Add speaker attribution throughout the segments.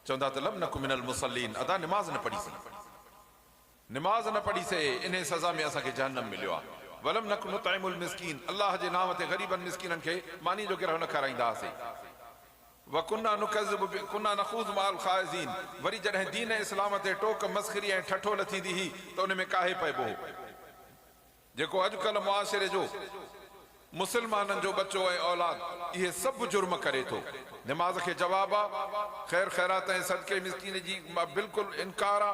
Speaker 1: چوندا ته لم نڪ من المصلين ادا نماز نه پڙهي سين. نماز نه پڙهي سي انهي سزا ۾ اسان کي جهنم مليو آ. ولم نڪ نطعم المسڪين الله جي نانء تي غريبن مسڪينن کي ماني جو گرهه نه کارائيندا هئاسي. وڪنا نڪذب ڪنا نخوض مع الخائضين وري جڏهن دين اسلام تي ٽوڪ مسخري ۽ ٺٺول ٿيندي هئي ته ان ۾ ڪاهي پئبو هو. جيڪو اڄ ڪلهه معاشري جو مسلمانن جو ٻچو ۽ اولاد اهي سڀ جرم ڪري ٿو. نماز کي جواب آ، خير خيرات ۽ صدقي مسڪين جي بلڪل انڪار آ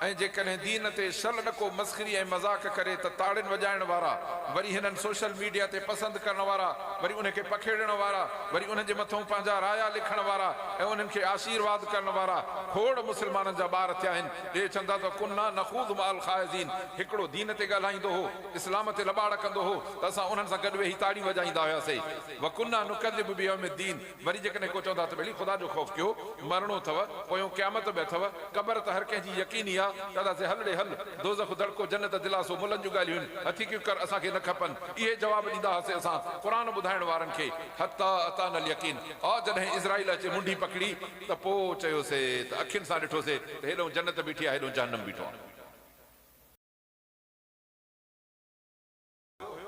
Speaker 1: ۽ جيڪڏهن دين تي شل نه ڪو مسخري ۽ مذاق ڪري ته تاڙين وڄائڻ وارا وري هنن سوشل ميڊيا تي پسند ڪرڻ وارا وري ان کي پکيڙڻ وارا وري انهن جي مٿئون پنهنجا رايا لکڻ وارا ۽ انهن کي آشيرواد ڪرڻ وارا کوڙ مسلمانن جا ٻار ٿيا آهن. اهي چوندا ته ڪنا نخوض مع الخائضين هڪڙو دين تي ڳالهائيندو هو، اسلام تي لٻاڙ ڪندو هو ته اسان انهن سان گڏ ويهي تاڙيون وڄائيندا هياسي. وڪنا نڪذب بيوم الدين وري جيڪڏهن ڪو چوندا ته ٻيلي خدا جو خوف ڪيو، مرڻو اٿو، پويون قيامت به اٿو، قبر ته هر ڪنهن جي يقيني آ، چونداسي هل ڙي هل، دوزخ دڙڪو جنت دلاسو ملن جون ڳالهيون آهن، هٿيڪيون ڪر اسان کي نه کپن. اهي جواب ڏيندا هئاسي اسان قرآن ٻڌائڻ وارن کي، حتي اتانا اليقين آ جڏهن عزرائيل اچي منڍي پڪڙي ته پوء چيوسي ته اکين سان ڏٺوسي ته هيڏهون جنت بيٺي آهي هيڏهون جهنم بيٺو آهي.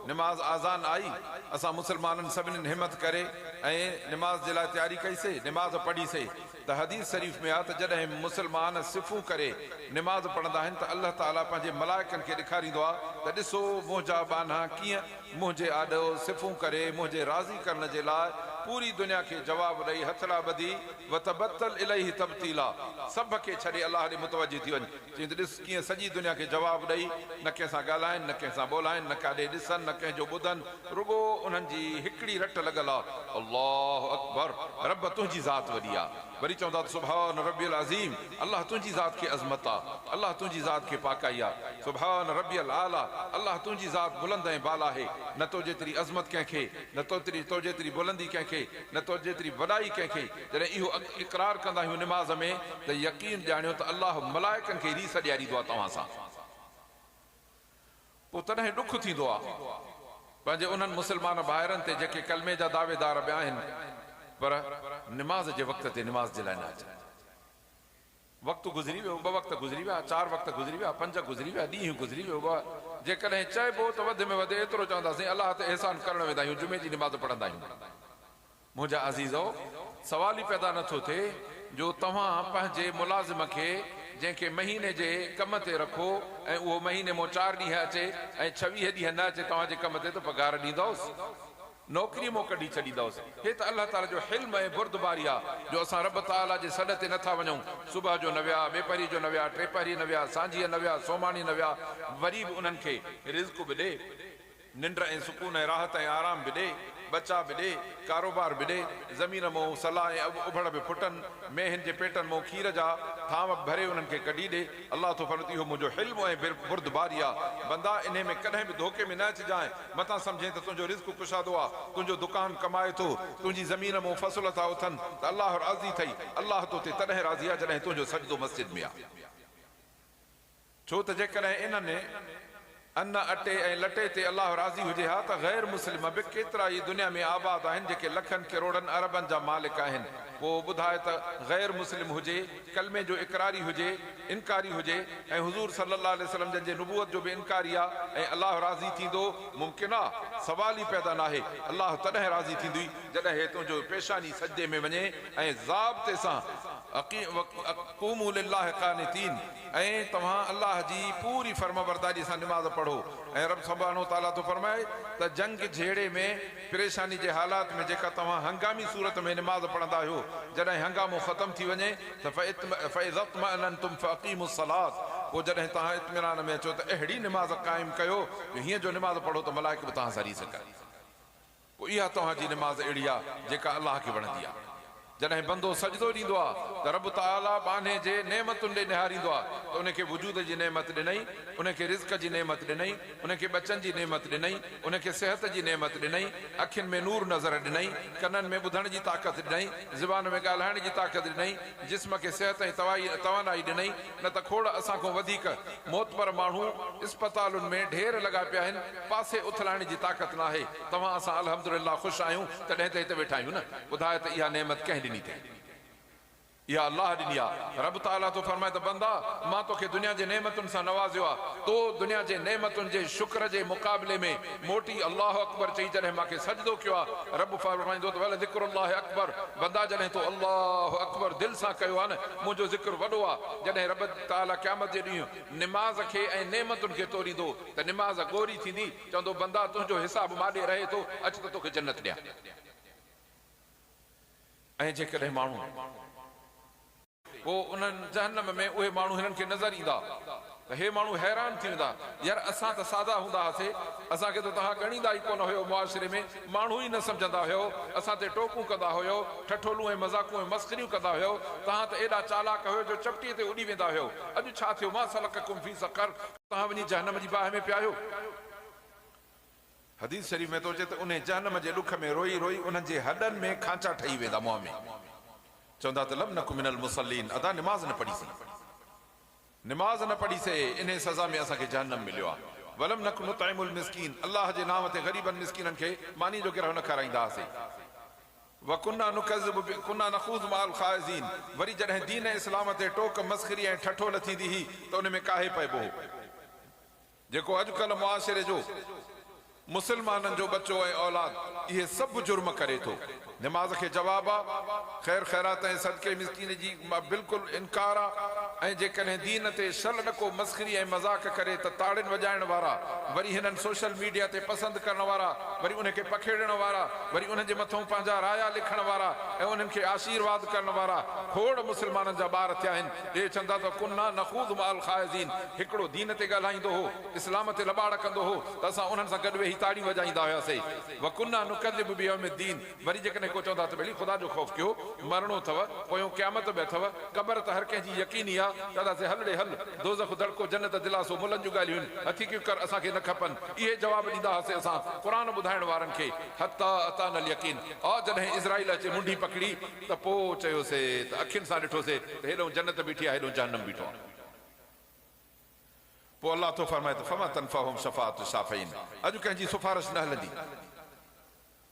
Speaker 1: نماز آذان آئي اسان مسلمانن سڀنين همت ڪري ۽ نماز جي لاء تياري ڪئي سي نماز پڙهي سي ته حديث شريف ۾ آ ته جڏهن مسلمان صفون ڪري نماز پڙهندا آهن ته الله تعالي پنهنجي ملائڪن کي ڏيکاريندو آ ته ڏسو منهنجا ٻانها ڪيئن منهنجي آڏو صفون ڪري منهنجي راضي ڪرڻ جي لاء پوري دنيا کي جواب ڏئي هٿڙا ٻڌي وتبتل اليه تبتيلا سڀ کي ڇڏي الله ڏي متوجه ٿي وڃ چئين ته ڏس ڪيئن سڄي دنيا کي جواب ڏئي نه ڪنهن سان ڳالهائن نه ڪنهن سان ٻولهائن نه ڪاڏي ڏسن نه ڪنهن جو ٻڌن رڳو انهن جي هڪڙي رٽ لڳل آ الله اڪبر رب تنهنجي ذات وڏي آ وري چوندا ته سبحان ربي العظيم الله تنهنجي ذات کي عظمت آ، الله تنهنجي ذات کي پاڪائي آ، سبحان ربي الاعليٰ الله تنهنجي ذات بلند ۽ بالا آهي، نه تو جيتري عظمت ڪنهن کي، نه تو تو جيتري بلندي ڪنهن کي، نه تو جيتري وڏائي ڪنهن کي، جڏهن اهو اقرار ڪندا آهيون نماز ۾ ته يقين ڄاڻيو ته الله ملائڪن کي ريس ڏياريندو آ توهان سان. پوء تڏهن ڏک ٿيندو آ پنهنجي انهن مسلمان ڀائرن تي جيڪي ڪلمي جا دعويدار به آهن پر نماز جي وقت تي نماز جي لاء نه اچن. وقت گذري ويو، ٻه وقت گذري ويا، چار وقت گذري ويا، پنج گذري ويا، ڏينهن گذري ويو، ٻه جيڪڏهن چئبو ته وڌ ۾ وڌ ايترو چونداسين الله تي احسان ڪرڻ ويندا آهيون جمعي جي نماز پڙهندا آهيون. منهنجا عزيزؤ! سوال ئي پيدا نه ٿو ٿئي جو توهان پنهنجي ملازم کي جنهن کي مهيني جي ڪم تي رکو ۽ اهو مهيني مان چار ڏينهن اچي ۽ ڇويهه ڏينهن نه اچي توهان جي ڪم تي ته پگهار ڏيندؤس؟ نوڪري مان ڪڍي ڇڏيندؤس. هي ته الله تعاليٰ جو حلم ۽ بردباري آ جو اسان رب تعاليٰ جي سڏ تي نه ٿا وڃون. صبح جو نه ويا، ٻيپهريء جو نه ويا، ٽيپهريء نه ويا، سانجهيء نه ويا، سوماڻي نه ويا، وري به انهن کي رزق به ڏي. ننڊ ۽ سڪون ۽ راحت ۽ آرام به ڏي، ٻچا به ڏي، ڪاروبار به ڏي، زمين مئون سلا ۽ اڀڙ به ڦٽن، مينهن جي پيٽن مئون کير جا ٿانو به ڀري انهن کي ڪڍي ڏي. الله ٿو فرمائي ته اهو منهنجو حلم ۽ بردباري آ. بندا! انهي ۾ ڪڏهن به ڌوڪي ۾ نه اچجانء، متان سمجهين ته تنهنجو رزق ڪشادو آ، تنهنجو دڪان ڪمائي ٿو، تنهنجي زمين مئون فصل ٿا اٿن ته الله راضي ٿئي. الله تو تي تڏهن راضي آ جڏهن تنهنجو سجدو مسجد ۾ آ. ڇو ته جيڪڏهن انهن ان، اٽي ۽ لٽي تي الله راضي هجي ها ته غير مسلم به ڪيترائي دنيا ۾ آباد آهن جيڪي لکن ڪروڙن اربن جا مالڪ آهن پوء ٻڌاء ته غير مسلم هجي ڪلمي جو اقراري هجي انڪاري هجي ۽ حضور صلي الله عليه وسلم جن جي نبوت جو به انڪاري آ ۽ الله راضي ٿيندو ممڪن آ؟ سوال ئي پيدا ناهي الله تڏهن راضي ٿيندوئي جڏهن هي تنهنجو پيشاني سجدي ۾ وڃي ۽ ضابطي سان قوموا لله قانتين ۽ توهان الله جي پوري فرمانبرداريء سان نماز پڙهو ۽ رب سبحانه وتعاليٰ ٿو فرمائي ته جنگ جهيڙي ۾ پريشاني جي حالات ۾ جيڪا توهان هنگامي صورت ۾ نماز پڙهندا آهيو جڏهن هنگامو ختم ٿي وڃي ته فاذا اطمأننتم فاقيموا الصلاة پوء جڏهن توهان اطمينان ۾ اچو ته اهڙي نماز قائم ڪيو جو هيئن جو نماز پڙهو ته ملائڪ به توهان سان ريس ڪن. پوء اها توهان جي نماز اهڙي آ جيڪا الله کي وڻندي آ. جڏهن بندو سجدو ڏيندو آ ته رب تعاليٰ ٻانهي جي نعمتن ڏي نهاريندو آ ته ان کي وجود جي نعمت ڏنئي، ان کي رزق جي نعمت ڏنئي، ان کي ٻچن جي نعمت ڏنئي، ان کي صحت جي نعمت ڏنئي، اکين ۾ نور نظر ڏنئي، ڪنن ۾ ٻڌڻ جي طاقت ڏنئي، زبان ۾ ڳالهائڻ جي طاقت ڏنئي، جسم کي صحت ۽ توانائي ڏنئي، نه ته کوڙ اسان کان وڌيڪ معتبر ماڻهو اسپتالن ۾ ڍير لڳا پيا آهن، پاسي اٿلائڻ جي طاقت ناهي، توهان اسان الحمدلله خوش آهيون تڏهن ته هت ويٺا آهيون نه، ٻڌاء ته اها نعمت ڪنهن ڏني اٿئي؟ اها الله ڏني آ. رب تعاليٰ ٿو فرمائي ته بندا! مان توکي دنيا جي نعمتن سان نوازيو آ، تو دنيا جي نعمتن جي شڪر جي مقابلي ۾ موٽي الله اڪبر چئي جڏهن مان کي سجدو ڪيو آ، رب فرمائيندو ته ولذڪر الله اڪبر، بندا جڏهن تو الله اڪبر دل سان ڪيو آ نه، منهنجو ذڪر وڏو آ. جڏهن رب تعاليٰ قيامت جي ڏينهن نماز کي ۽ نعمتن کي توريندو ته نماز ڳوري ٿيندي، چوندو بندا! تنهنجو حساب ماڏي رهي ٿو، اچ ته توکي جنت ڏيان. ۽ جيڪڏهن ماڻهو. پوء انهن، جهنم، ۾ اهي ماڻهو هنن کي نظر ايندا ته هي ماڻهو حيران ٿي ويندا، يار اسان ته سادا هوندا هئاسي، اسان کي ته توهان ڳڻيندا ئي ڪونه هيؤ، معاشري ۾ ماڻهو ئي نه سمجهندا هيؤ، اسان تي ٽوڪون ڪندا هيؤ، ٺٺولون ۽ مذاقون ۽ مسخريون ڪندا هيؤ، توهان ته ايڏا چالاڪ هيؤ جو چپٽيء تي اڏي ويندا هيؤ، اڄ ڇا ٿيو، ما سلڪڪم في سقر، توهان وڃي جهنم جي باهه ۾ پيا آهيو. حديث شريف ۾ ٿو اچي ته انهي جهنم جي ڏک ۾ روئي روئي انهن جي هڏن ۾ کانچا ٺهي ويندا منهن ۾ چوندا ته لم نڪ من المصلين ادا نماز نه پڙهي سين نماز نه پڙهي سي انهي سزا ۾ اسان کي جهنم مليو آ ولم نڪ نطعم المسڪين الله جي نانء تي غريبن مسڪينن کي ماني جو گرهه نه کارائيندا هئاسي وڪنا نڪذب ڪنا نخوض مع الخائضين وري جڏهن دين اسلام تي ٽوڪ مسخري ۽ ٺٺول ٿيندي هئي ته ان ۾ ڪاهي پئبو هو. جيڪو اڄ ڪلهه معاشري جو مسلمانن جو ٻچو ۽ اولاد اهي سڀ جرم ڪري ٿو. نماز کي جواب آ، خير خيرات ۽ صدقي مسڪين جي بلڪل انڪار آ ۽ جيڪڏهن دين تي شل نه ڪو مسخري ۽ مذاق ڪري ته تاڙين وڄائڻ وارا وري هنن سوشل ميڊيا تي پسند ڪرڻ وارا وري ان کي پکيڙڻ وارا وري انهن جي مٿئون پنهنجا رايا لکڻ وارا ۽ انهن کي آشيرواد ڪرڻ وارا کوڙ مسلمانن جا ٻار ٿيا آهن. اهي چوندا ته ڪنا نخوض مع الخائضين هڪڙو دين تي ڳالهائيندو هو، اسلام تي لٻاڙ ڪندو هو ته اسان انهن سان گڏ ويهي تاڙيون وڄائيندا هياسي. وڪنا نڪذب بيوم الدين وري جيڪڏهن ڪو چوندا ته ڀلي خدا جو خوف ڪيو، مرڻو اٿو، پويون قيامت به اٿو، قبر ته هر ڪنهن جي يقيني آ، چونداسين هل ڙي هل، دوزخ دڙڪو جنت دلاسو ملن جون ڳالهيون آهن، هٿيڪيون ڪر اسان کي نه کپن، اهي جواب ڏيندا هئاسين اسان قرآن ٻڌائڻ وارن کي، حتي اتانا اليقين آ جڏهن عزرائيل اچي منڍي پڪڙي ته پوء چيوسي ته اکين سان ڏٺوسي ته هيڏئون جنت بيٺي آهي هيڏئون جهنم بيٺو آهي. پوء الله ٿو فرمائي ته فما تنفعهم شفاعت الشافعين اڄ ڪنهن جي سفارش نه هلندي،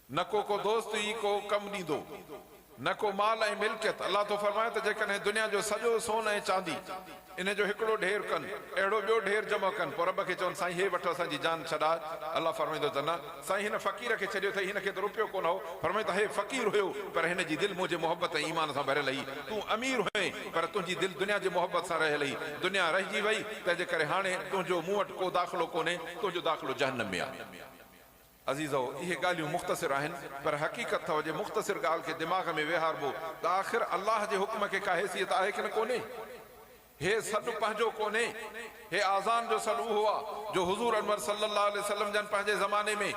Speaker 1: نه ڪو ڪو دوست ئي ڪو ڪم ڏيندو، نه ڪو مال ۽ ملڪيت. الله ٿو فرمائي ته جيڪڏهن دنيا جو سڄو سون ۽ چاندي ان جو هڪڙو ڍير ڪن، اهڙو ٻيو ڍير جمع ڪن، پوء رب کي چون، سائين هي وٺ اسان جي جان ڇڏاء. الله فرمائيندو ته نه، سائين هن فقير کي ڇڏيو اٿئي، هن کي ته روپيو ڪونه هو. فرمائيندو ته هي فقير هيو، پر هن جي دل منهنجي محبت ۽ ايمان سان ڀريل هئي. تون امير هئين، پر تنهنجي دل دنيا جي محبت سان رهيل هئي. دنيا رهجي وئي، تنهنجي ڪري هاڻي تنهنجو مون وٽ ڪو داخلو ڪونهي، تنهنجو داخلو جهنم ۾ آهي. عزيزؤ! اهي ڳالهيون مختصر آهن، پر حقيقت اٿو جي مختصر ڳالهه کي دماغ ۾ ويهاربو ته آخر الله جي حڪم کي ڪا حيثيت آهي ڪه نه ڪونهي؟ هي سڏ پنهنجو ڪونهي، هي آذان جو سڏ اهو آ جو حضور انور صلي الله عليه وسلم جن پنهنجي زماني ۾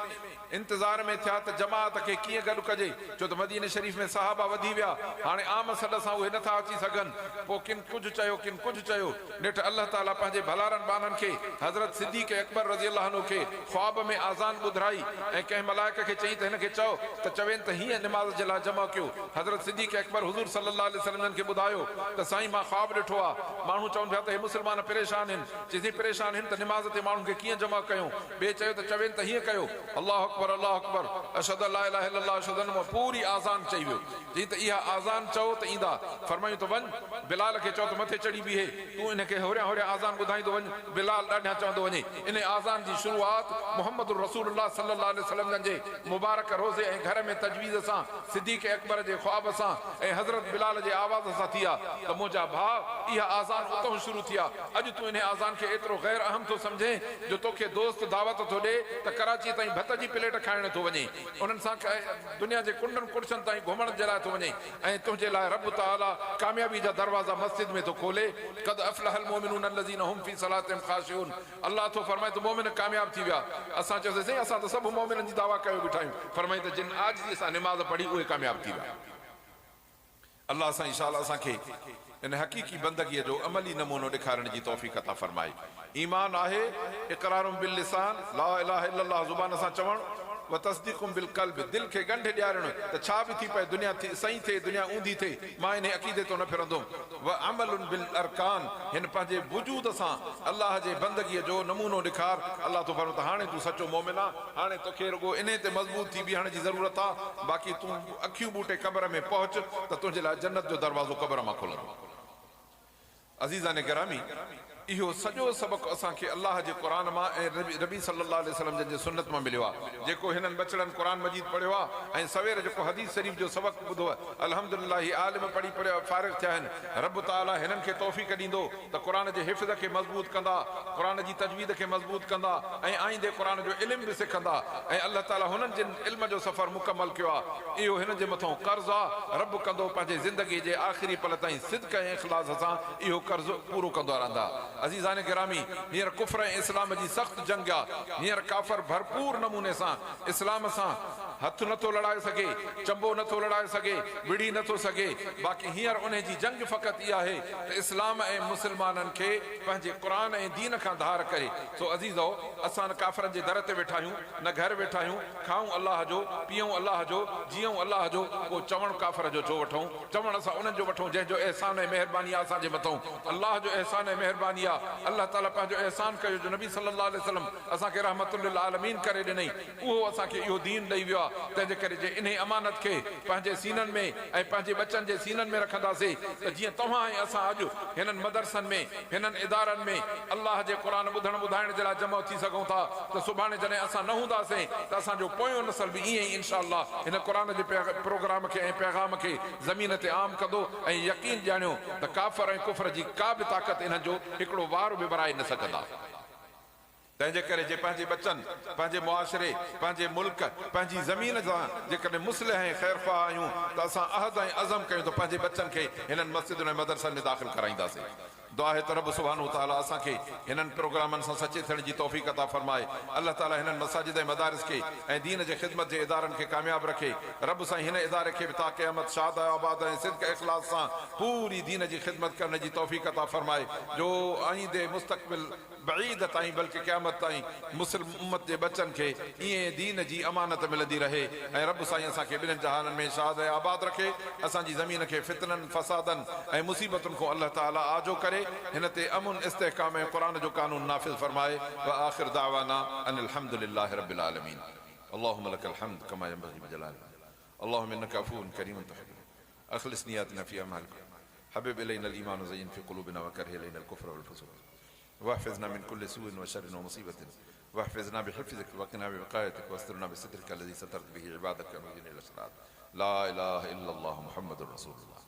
Speaker 1: انتظار ۾ ٿيا ته جماعت کي ڪيئن گڏ ڪجي، ڇو ته مديني شريف ۾ صحابه وڌي ويا، هاڻي عام سڏ سان اهي نٿا اچي سگهن، پوء ڪن ڪجهه چيو ڪن ڪجهه چيو. نيٺ الله تعاليٰ پنهنجي ڀلارن ٻانهن کي حضرت صديق اڪبر رضي الله عنه کي خواب ۾ آذان ٻڌرائي ۽ ڪنهن ملائڪ کي چئين ته هن کي چئو ته چوين ته هيئن نماز جي لاء جمع ڪيو. حضرت صديق اڪبر حضور صلي الله عليه وسلم جن کي ٻڌايو ته سائين مان خواب ڏٺو آ ماڻهو چون پيا ته هي مسلمان پريشان هن چيسين پريشان هن ته نماز تي ماڻهن کي ڪيئن جمع ڪيون ٻئي چيو ته چوين ته هيئن ڪيو الله اڪبر الله اڪبر اشهد ان لا اله الا الله اشهد ان محمد پوري آذان چئي ويو. چيائين ته اها آذان چئو ته ايندا. فرمايائون ته وڃ، بلال کي چئو ته مٿي چڙهي بيهي، تون ان کي هوريان هوريان آذان ٻڌائيندو وڃ، بلال ڏاڍيان چوندو وڃي. انهي آذان جي شروعات محمد رسول الله صلي الله عليه وسلم جن جي مبارڪ روضي ۽ گهر ۾ تجويز سان، صديق اڪبر جي خواب سان ۽ حضرت بلال جي آواز سان ٿي آ ته منهنجا ڀاء اها آذان اتهون شروع ٿي آ. اڄ تون انهي آذان کي ايترو غير اهم ٿو سمجهين جو توکي دوست دعوت ٿو ڏي ته ڪراچيء تائين ڀت جي پليٽ کائڻ ٿو وڃين. انهن سان دنيا جي ڪنڊن ڪڙڇن تائين گهمڻ جي لاء ٿو وڃين ۽ تنهنجي لاء رب تعاليٰ ڪاميابي جا دروازا مسجد ۾ ٿو کولي، قد افلح المومنون الذين هم في صلاتهم خاشعون الله ٿو فرمائي ته مومن ڪامياب ٿي ويا. اسان چيوسين سائين اسان ته سڀ مومنن جي دعويٰ ڪيو بيٺا آهيون، فرمائين ته جن عاجزي سان نماز پڙهي اهي ڪامياب ٿي ويا. الله سائين شال اسان کي ان حقيقي بندگيء جو عملي نمونو ڏيکارڻ جي توفيق عطا فرمائي. ايمان آهي اقرار باللسان، لا اله الا الله زبان سان چوڻ، وتصديق بالقلب، دل کي ڳنڍ ڏيارڻ ته ڇا به ٿي پئي، دنيا سئين ٿئي، دنيا اونڌي ٿئي، مان انهي عقيدي تون نه ڦرندم. وعمل بالارڪان، هن پنهنجي وجود سان الله جي بندگيء جو نمونو ڏيکار. الله ٿو فرمائي ته هاڻي تون سچو مؤمن آن، هاڻي توکي رڳو انهي تي مضبوط ٿي بيهڻ جي ضرورت آ، باقي تون اکيون ٻوٽي قبر ۾ پهچ ته تنهنجي لاء جنت جو دروازو قبر مان کلندو. عزيزان گرامي! اهو سڄو سبق اسان کي الله جي قرآن مان ۽ نبي صلّي الله عليه وسلّم جن جي سنّت مان مليو آهي. جيڪو هنن ٻچڙن قرآن مجيد پڙهيو آهي ۽ سوير جيڪو حديث شريف جو سبق ٻڌو الحمد لله هي عالم پڙهي پڙهي فارغ ٿيا آهن. ربّ تعاليٰ هنن کي توفيق ڏيندو ته قرآن جي حفظ کي مضبوط ڪندا، قرآن جي تجويد کي مضبوط ڪندا ۽ آئيندي قرآن جو علم به سکندا ۽ الله تعاليٰ هنن جن علم جو سفر مڪمل ڪيو آهي اهو هنن جي مٿئون قرض آهي رب ڪندو پنهنجي زندگي جي آخري پل تائين صدق ۽ اخلاص سان اهو قرض پورو ڪندا رهندا. عزيزان گرامي! هينئر ڪفر ۽ اسلام جي سخت جنگ آ. هينئر ڪافر ڀرپور نموني سان اسلام سان هٿ نه ٿو لڙائي سگهي، چنبو نه ٿو لڙائي سگهي، وڙهي نه ٿو سگهي، باقي هينئر انهي جي جنگ فقط اها آهي ته اسلام ۽ مسلمانن کي پنهنجي قرآن ۽ دين کان ڌار ڪري. سو عزيزؤ! اسان نه ڪافرن جي در تي ويٺا آهيون، نه گهر ويٺا آهيون، کائون الله جو، پيئون الله جو، جيئون الله جو، پوء چوڻ ڪافر جو ڇو وٺون؟ چوڻ اسان انهن جو وٺون جنهن جو احسان ۽ مهرباني آ اسان جي مٿئون. الله جو احسان ۽ مهرباني آ. الله تعالي پنهنجو احسان ڪيو جو نبي صلي الله عليه وسلم اسان کي رحمت للعالمين ڪري ڏنئي. اهو اسان کي اهو دين ڏئي ويو آ. تنهن جي ڪري جي انهي امانت کي پنهنجي سينن ۾ ۽ پنهنجي ٻچن جي سينن ۾ رکنداسي ته جيئن توهان ۽ اسان اڄ هنن مدرسن ۾ هنن ادارن ۾ الله جي قرآن ٻڌڻ ٻڌائڻ جي لاء جمع ٿي سگهون ٿا ته سڀاڻي جڏهن اسان نه هونداسين ته اسان جو پويون نسل به ائين ئي انشاء الله هن قرآن جي پروگرام کي ۽ پيغام کي زمين تي عام ڪندو ۽ يقين ڄاڻيو ته ڪافر ۽ ڪفر جي ڪا به طاقت انهن جو هڪڙو وار به ورائي نه سگهندا. تنهنجي ڪري جي پنهنجي ٻچن، پنهنجي معاشري، پنهنجي ملڪ، پنهنجي زمين سان جيڪڏهن مصلح ۽ خيرخواهه آهيون ته اسان عهد ۽ عزم ڪيون ته پنهنجي ٻچن کي هنن مسجدن ۽ مدرسن ۾ داخل ڪرائينداسين. دعا آهي ته رب سبحانه وتعاليٰ اسان کي هنن پروگرامن سان سچي ٿيڻ جي توفيق عطا فرمائي. الله تعاليٰ هنن مساجد ۽ مدارس کي ۽ دين جي خدمت جي ادارن کي ڪامياب رکي. رب سائين هن اداري کي به تا قيامت شاد ۽ آباد ۽ صدق اخلاص سان پوري دين جي خدمت ڪرڻ جي توفيق عطا فرمائي جو آئيندي مستقبل بعيد تائين بلڪه قيامت تائين مسلم امت جي ٻچن کي ائين دين جي امانت ملندي رهي ۽ رب سائين اسان کي ٻنهن جهانن ۾ شاد ۽ آباد رکي اسان جي زمين کي فتنن فسادن ۽ مصيبتن کان الله تعالي آجو ڪري هن تي امن استحڪام ۽ قرآن جو قانون نافذ فرمائي واخر دعوانا ان الحمد لله رب العالمين اللهم لك الحمد كما ينبغي بجلال اللهم انك عفو كريم تحب اخلص نياتنا في اعمالكم حبب الينا الايمان وزين في قلوبنا وكره الينا الكفر والفسوق واحفظنا من كل سوء وشر ومصيبة واحفظنا بحفظك وقنا بوقايتك واسترنا بسترك الذي سترت به عبادك المؤمنين الأشرار لا إله إلا الله محمد رسول الله.